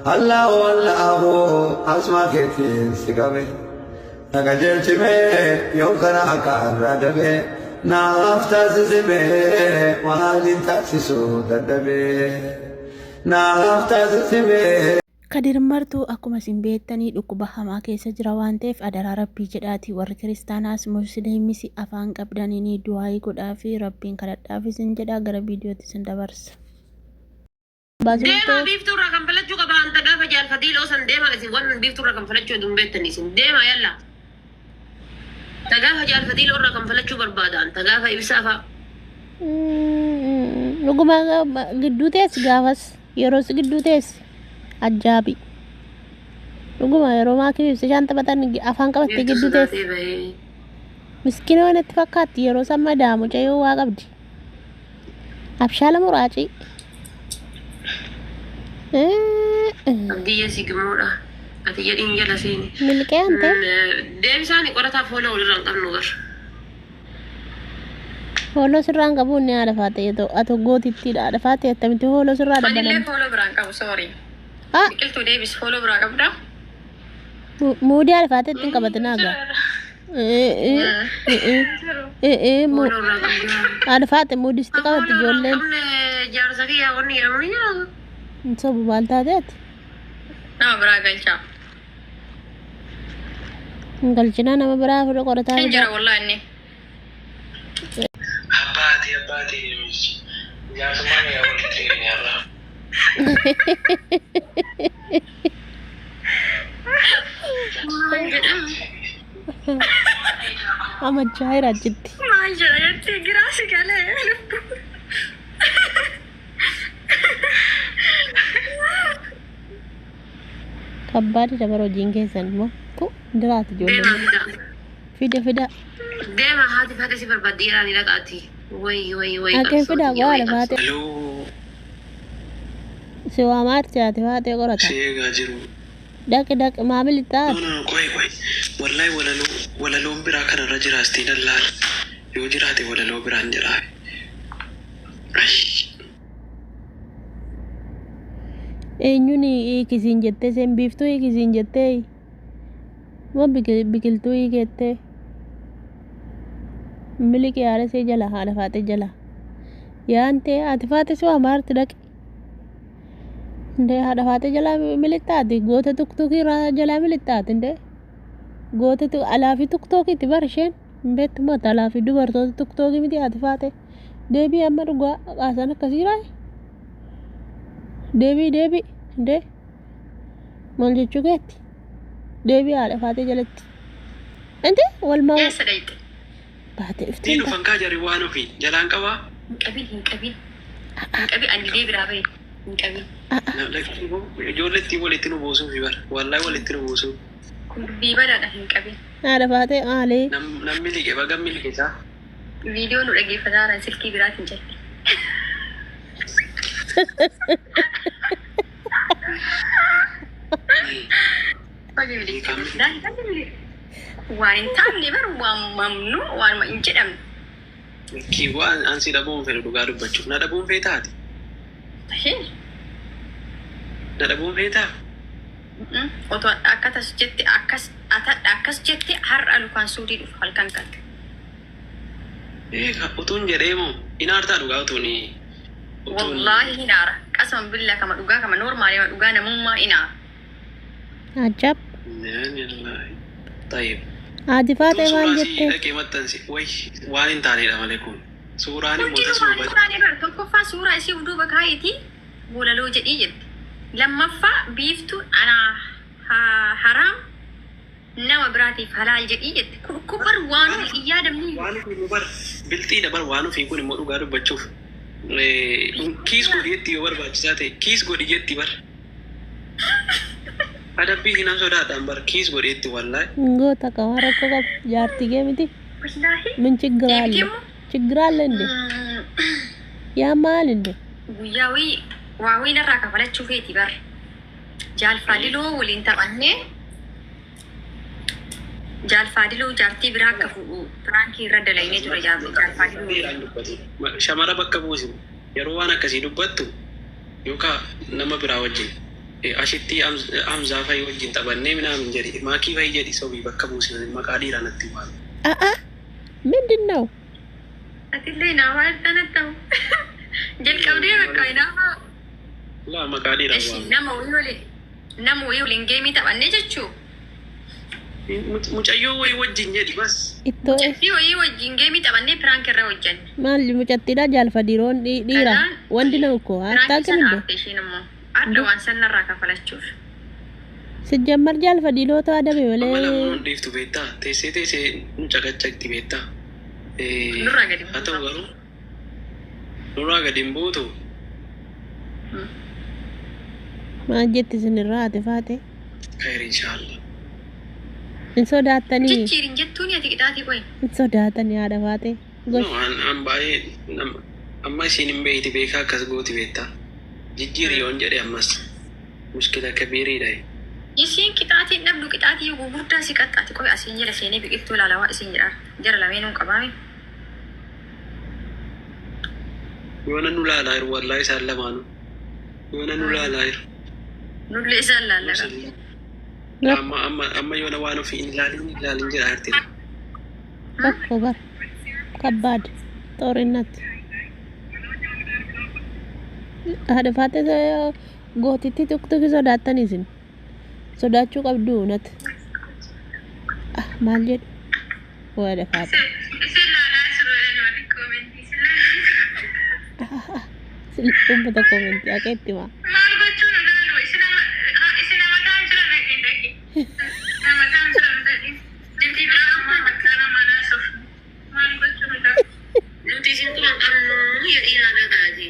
Allahu Allahu asmaa keetiin si qabe. Na qajeelchimee yoo karaa haqaarraa dabe naaf taasisimee maaliin taasisuu dadhabee naaf taasisimee. Kadir Martuu akkuma isin beektanii dhukkuba hamaa keessa jira waan ta'eef adaraa rabbii jedhaatii warri kiristaanaas musliimis afaan qabdaniin du'aayii godhaafi rabbiin kadhadhaaf isin jedha gara viidiyootti isin dabarsa. Deemaa biiftuu irraa kan falachuu qaba anta gaafa jaal fadiiloo san deemaa isin waan biiftuu irraa kan falachuu hedduun beektani isin deemaa yalla. Ta gaafa jaal fadiiloo irraa kan falachuu barbaada anta gaafa ibsaa fa'a. Dhuguma gidduu teessi gaafas yeroo si gidduu teessi ajaabi. Dhuguma yeroo maakii fi ibsishaan taphatan afaan qabattee Biiftuu gidduu teessi. sodaatee bahee. Miskiina waan itti fakkaatti yeroo san madaa mucayyoo waa qabdi. Abshaala muraacii. Abdiyya sigimoodha. Ati jedhiin jala seeni. Miliqee ante. Deebisaan qorataa fooloo walirraa hin qabnu gar. Hooloo sirraan qabu inni haadha faatee atoo gootittiidha. Haadha faatee attamitti hooloo sirraa Anillee dhabanan. fooloo biraan qabu sorry. Ah Biqiltuu deebis fooloo biraa qabdaa? Muudii haadha faatee ittiin qabatinaa gaa. Fooloo irraa qabdaa. Haadha faatee muudii sitti qabatti Fooloo irraa hin ijoolleen. qabne jaarsa kiyyaa wanni jedhamu ni jira. Hin sobu maal taate ati? Nama biraa galchaa. Hin galchinaa nama biraa fudha qorataa Hin fidaa. jira wallahi inni. Abbaati abbaati jaarsummaa meeqa walitti deebine har'a. Maal jedhama? Amachaa jira achitti. Maal jedha jettee giraa si galee lubbuu. Kabbaadi dabara hojiin keessan immoo. Tu diraati Deemaa ijoolleen. fidaa. Fida fida. Deema haati faate si barbaaddi jedhaan dhaqaati. Wayi wayi wayi Dhaqee qabsoo fidaa tiyya waa wayi haadha qabsoo. faatee. Aloo Si waamaa jirti haati faatee qorata. si eegaa jiru. Dhaqi dhaqi maamili No taate. no no qoy qoy wallahi walaloo walaloon biraa kanarra jira astii nan laala yoo jiraate walaloo biraan jedhaa. Ayy. Eenyuun hiikisiin jettee seen biiftuu hiikisiin jettee moo biqiltuu hiikettee miliqii haadha see jala haadha faatee jala yaantee haati faatee si waamaa jirti dhaqi. Indee haadha faatee jalaa milixxaati goota tuktukii jalaa milixxaati indee goota alaa fi tuktookiitti bar isheen hin beektu moo alaa fi dubartoota tuktookii miti haati faatee. Deebii amma dhugaa haasaan akkasii raay. Deebii deebii indee maal jechuu keetti? Deebii haadha faatee jalatti. Inti walmaa Eessa dhayxe? baatee Ni dhufteen ta'a. dhufan kaa jarri waan ofii jalaan qabaa. Hin qabin hin qabin. Hin qabin ani didee biraa bahe. Hin qabin. Ijoollee ittiin walitti nu buusuufi bara. Wallahi walitti nu buusuuf. Kun dubbii badaadha hin qabin. Haadha faatee maalee? Namni liqe baga miliqe isaa. Viidiyoo nu dhageeffataa jiran silkii biraatiin jette. Baga miliqxe. Baga miliqxe. Waan hin taane bar waan mamnu waan hin jedhamne. Kiwwa an si dhabuun fedhu dhugaa dubbachuuf. Na dhabuun feetaa ati? Na dhabuun feetaa? Otoo akka tas jette akkas atadha akkas jette har'a lukaan suudii dhufa halkan kan. Eega utuun jedhee moo hin aartaa dhugaa utuun utuun Wallaahi hin aara. Qasama billaa kama dhugaa kama normaali dhugaa namummaa hin aara. Ajab. Lillahi. Tayyib. Haati Utuun faatee maal suuraa si jettee? dhaqee maxxansi way waan hin taanedha malee kun. Suuraan immoo Hundinuu tasuma waan hin bada. taane bar tokkoffaa suuraa isii of duuba kaayitii walaloo jedhii jette. Lammaffaa biiftuun anaa haraam nama biraatiif halaal jedhii jette. Kun kun bar waanuma hin yaadamne. Waan ofii immoo bar bilxiidha bar waan ofii kun immoo dhugaa dubbachuuf. Kiis godhi jetti yoo barbaachisaa ta'e kiis godhi jetti bar. Adabbii hinan sodaadhaan bar kiis godhi jetti wallaahi. Goota qaba rakkoo qaba jaartii kee miti. Wallaahi. Min ችግር አለ Deebitee immoo ችግር አለ እንዴ? ያ ማል እንዴ? guyyaa wayii waa wayii narraa kafalachuu feeti bar. Jaalfaadiloo waliin taphannee jaalfaadiloo jaartii biraa akka fuudhu piraankii irra dalaynee ture jaalfaadiloo waliin. Dubbatu. Shamara bakka buusi. Yeroo waan akkasii dubbattu yookaan nama biraa wajjin. Ashitti Hamzaa fa'i wajjin taphannee minaamin jedhi, maakii fa'i jedhi, sobii bakka buusinan maqaa dhiiraa natti waan. A'a, ምንድን ነው? Atillee naafaa ta'u. Jalqabdee bakka naafaa. Laa, maqaa dhiiraa Eshi waan. Nama wayii waliin geemii taphannee jechuu. Mucayyoo wayii wajjin jedhi bas. Ittoo Mucattii wayii wajjin geemii taphannee prank irra hojjenne. Maal mucattiidha jaalfadiroon dhiira Kanaan ወንድ ነው እኮ Prank አታውቅም sana እንዴ? haafte ishiin immoo. Adda waan sanarraa kafalachuuf. ሲጀመር jaalfadiroota adabe Amma malee lamuun dhiiftu beektaa, teessee teessee nu caqacaqti beektaa. Nurraa gadi Haa ta'u garuu nurraa gadi hin buutu. Maal jetti isinirraa ati faate? Khayr inshaallah. Hin sodaattanii? Jijjiirin jettuun ati qixaatii qoyi. Hin sodaatanii haadha faate? No, Gosh. an baay'ee amma isiin hin beeyti, beekaa akkas gooti beektaa. Jijjiiri yoon jedhe ammas mushkila kabiiriidha. Isiin qixaatiin dhabdu, qixaatii gurguddaa si qaxxaati qoyi. Asiin jala seenee biqiltuu ilaalaa isin jedha. Jara lameenuu qabaame. Yoona nu laalaa jiru, wallaahi isaan lamaanuu. Yoona nu laalaa jiru. Nullee isaan laallata. Amma yoona waan ofii hin ilaalin hin ilaalin jedha jirti. Rakkoo bar ከባድ ጦርነት haadha faate gootitti tuktuki sodaattanii isin sodaachuu qabdu nat maal jedhu haadha faate? Isin laalaa jiru jedhan warri koomentii isin laalaa. Ummata koomentii akka itti himaa. Maal gochuun ilaalu isin amataan jira, dhaqi dhaqi. Amataan jira, dhaqi. Dintii biraa amma bakka nama naasuuf. Maal gochuun ilaalu? Nuti isin turan qabnu jedhiin haadha taati.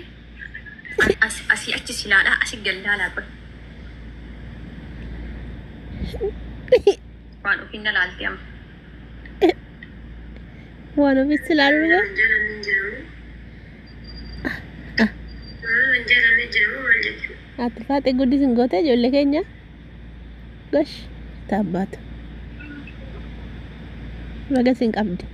Asii achi si ilaalaa, asii gallaalaa qoy. Waan ofiin na laalti amma. Waan ofitti ilaalu dhufe. Jalan hin jedhamu. Jalan hin jedhamu maal jechuudha? Ati faate guddisin goote ijoollee keenya. Gosh taabbaatu. Baga sin qabdi.